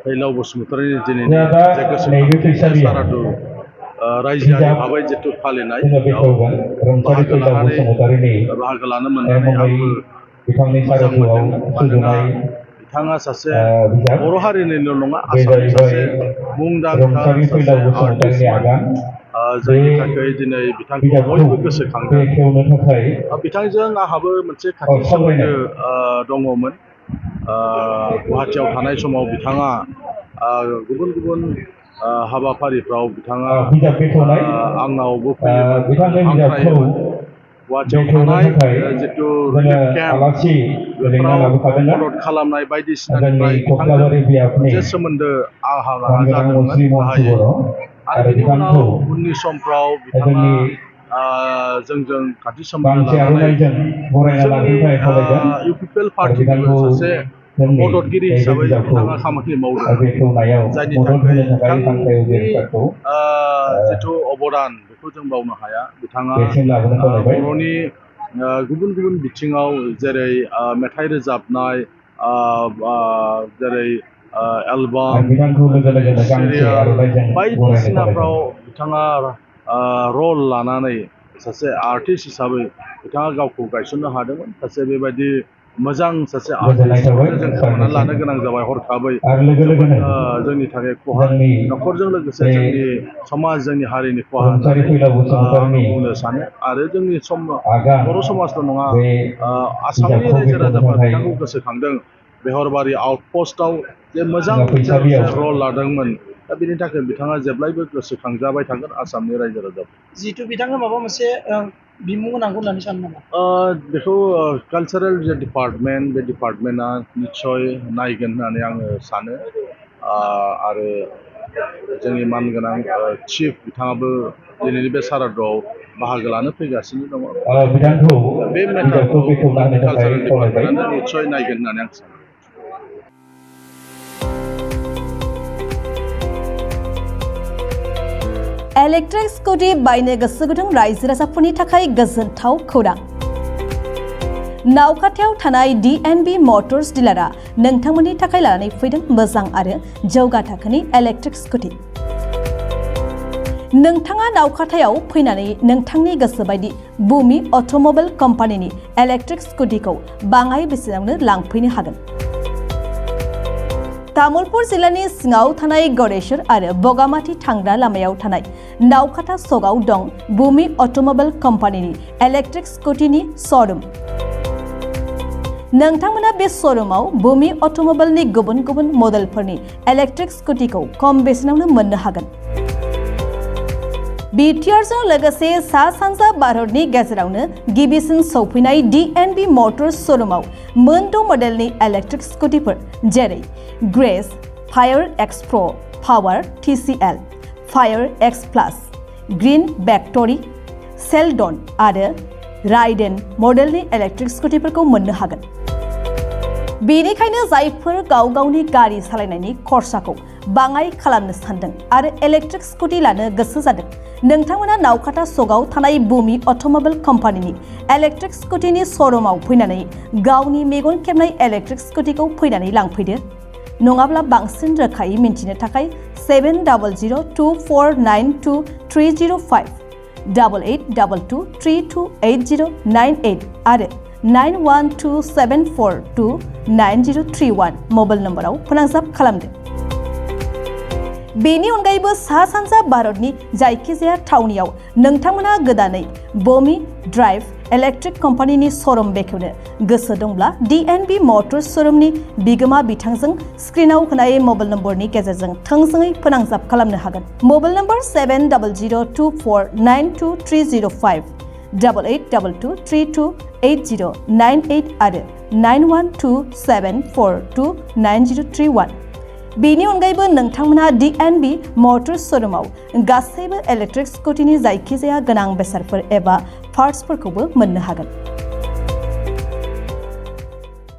फैलाव बसुमतारिनि दिनैनि जे गोसोखांथि सारादु रायजोआरि भाबै जितु फालिनाय बाहागो लानो मोननानै आंबो मोजां मोनदों। मानोना बिथाङा सासे बर' हारिनिल' नङा, आसामनि सासे मुंदांखा सासे आर्टिस्टमोन, जायनि थाखाय दिनै बिथांखौ बयबो गोसोखांदों। बिथांजों आंहाबो मोनसे खाथि सोमोन्दो दङमोन। गुवाहाटियाव थानाय समाव बिथाङा गुबुन गुबुन हाबाफारिफ्राव बिथाङा आंनावबो फैयोमोन, हांख्रायोमोन। गुवाहाटियाव थानाय जितु रिलिफ केम्प बेफोराव मदद खालामनाय बायदिसिनानिफ्राय बिथांजों मोनसे सोमोन्दो आंहा जादोंमोन गाहायै। आरो बेनि उनाव उननि समफ्राव बिथाङा जोंजों खाथि सोमोन्दो लानानै जोंनि इउपिपिएल पार्टिनिबो सासे मददगिरि हिसाबै बिथाङा खामानि मावदोंमोन, जायनि थाखाय बिथांनि जिथु अबदान बेखौ जों बावनो हाया। बिथाङा बर'नि गुबुन गुबुन बिथिङाव जेरै मेथाइ रोजाबनाय, जेरै एलबाम, सिरियाल बायदिसिनाफ्राव बिथाङा रल लानानै सासे आर्टिस्ट हिसाबै बिथाङा गावखौ गायसननो हादोंमोन। सासे बेबायदि मोजां सासे आर्टिस्टखौनो जों खोमानानै लानो गोनां जाबाय हरखाबै। जोंनि थाखाय खहा, न'खरजों लोगोसे जोंनि समाज, जोंनि हारिनि खहा होननानै आं बुंनो सानो। आरो जोंनि बर' समाजल' नङा, आसामनि रायजो राजाफ्रा बिथांखौ गोसोखांदों। बेहरबारि आउटपस्टआव जे मोजां मोनसे रल लादोंमोन, दा बेनि थाखाय बिथाङा जेब्लायबो गोसोखांजाबाय थागोन आसामनि रायजो राजाफोर। जिहेतु बिथाङा माबा मोनसे बिमुं होनांगौ होननानै सानो नामा? बेखौ कालचारेल जे डिपार्टमेन्ट, बे डिपार्टमेन्टआ निस्सय नायगोन होननानै आङो सानो। आरो जोंनि मानगोनां चिफ बिथाङाबो दिनैनि बे सारादुआव बाहागो लानो फैगासिनो दङ। बे मेटारखौ कालचारेल डिपार्टमेन्टआनो निस्सय नायगोन होननानै आं सानो। इलेक्ट्रिक स्कुटि बायनो गोसो गुदुं रायजो राजाफोरनि थाखाय गोजोनथाव खौरां। नावकाटायाव थानाय DNB मटर्स डिलारआ नोंथांमोननि थाखाय लानानै फैदों मोजां आरो जौगा थाखोनि इलेक्ट्रिक स्कुटि। नोंथाङा नावकाटायाव फैनानै नोंथांनि गोसो बायदि बुमि अट'मबाइल कम्पानिनि इलेक्ट्रिक स्कुटिखौ बाङाय बेसेनावनो लांफैनो हागोन। तामुलपुर जिल्लानि सिङाव थानाय गड़ेश्वर आरो बगामाथि थांग्रा लामायाव थानाय नावकाटा सकआव दं बुमि अट'मबाइल कम्पानिनि इलेक्ट्रिक स्कुटिनि श'रुम। नोंथांमोना बे श'रुमाव बुमि अट'मबाइलनि गुबुन गुबुन मडेलफोरनि इलेक्ट्रिक स्कुटिखौ खम बेसेनावनो मोननो हागोन। बिटिआरजों लोगोसे सा सानजा भारतनि गेजेरावनो गिबिसिन सौफैनाय DNB मटर्स श'रुमाव मोन 6 मडेलनि इलेक्ट्रिक स्कुटिफोर जेरै ग्रेस, फायर एक्स प्र, पावार TCL, फायर एक्स प्लास, ग्रीन भेक्टरि, सेलडन आरो राइडेन मडेलनि इलेक्ट्रिक स्कुटिफोरखौ मोननो हागोन। बेनिखायनो जायफोर गाव गावनि गारि सालायनायनि खरसाखौ बाङाय खालामनो सानदों आरो इलेक्ट्रिक स्कुटि लानो गोसो जादों, नोंथांमोना नावकाटा सकआव थानाय बुमि अट'मबाइल कम्पानिनि इलेक्ट्रिक स्कुटिनि श'रुमाव फैनानै गावनि मेगन खेबनाय इलेक्ट्रिक स्कुटिखौ फैनानै लांफैदो। नङाब्ला बांसिन रोखायै मिन्थिनो थाखाय 7002492305, 8822328098 आरो 9127429031 मबाइल नम्बराव फोनांजाब खालामदो। बेनि अनगायैबो सा सानजा भारतनि जायखिजाया थावनियाव नोंथांमोना गोदानै बमि ड्राइभ इलेक्ट्रिक कम्पानिनि श'रुम बेखेवनो गोसो दंब्ला DNB मटर्स श'रुमनि बिगोमा बिथांजों स्क्रिनाव होनाय मबाइल नम्बरनि गेजेरजों थोंजोङै फोनांजाब खालामनो हागोन। मबाइल नम्बर 700224923005, 8822328098 आरो 9127429031। बेनि अनगायैबो नोंथांमोना DNB मटर्स श'रुमाव गासैबो इलेक्ट्रिक स्कुटिनि जायखिजाया गोनां बेसादफोर एबा पार्ट्सफोरखौबो मोननो हागोन।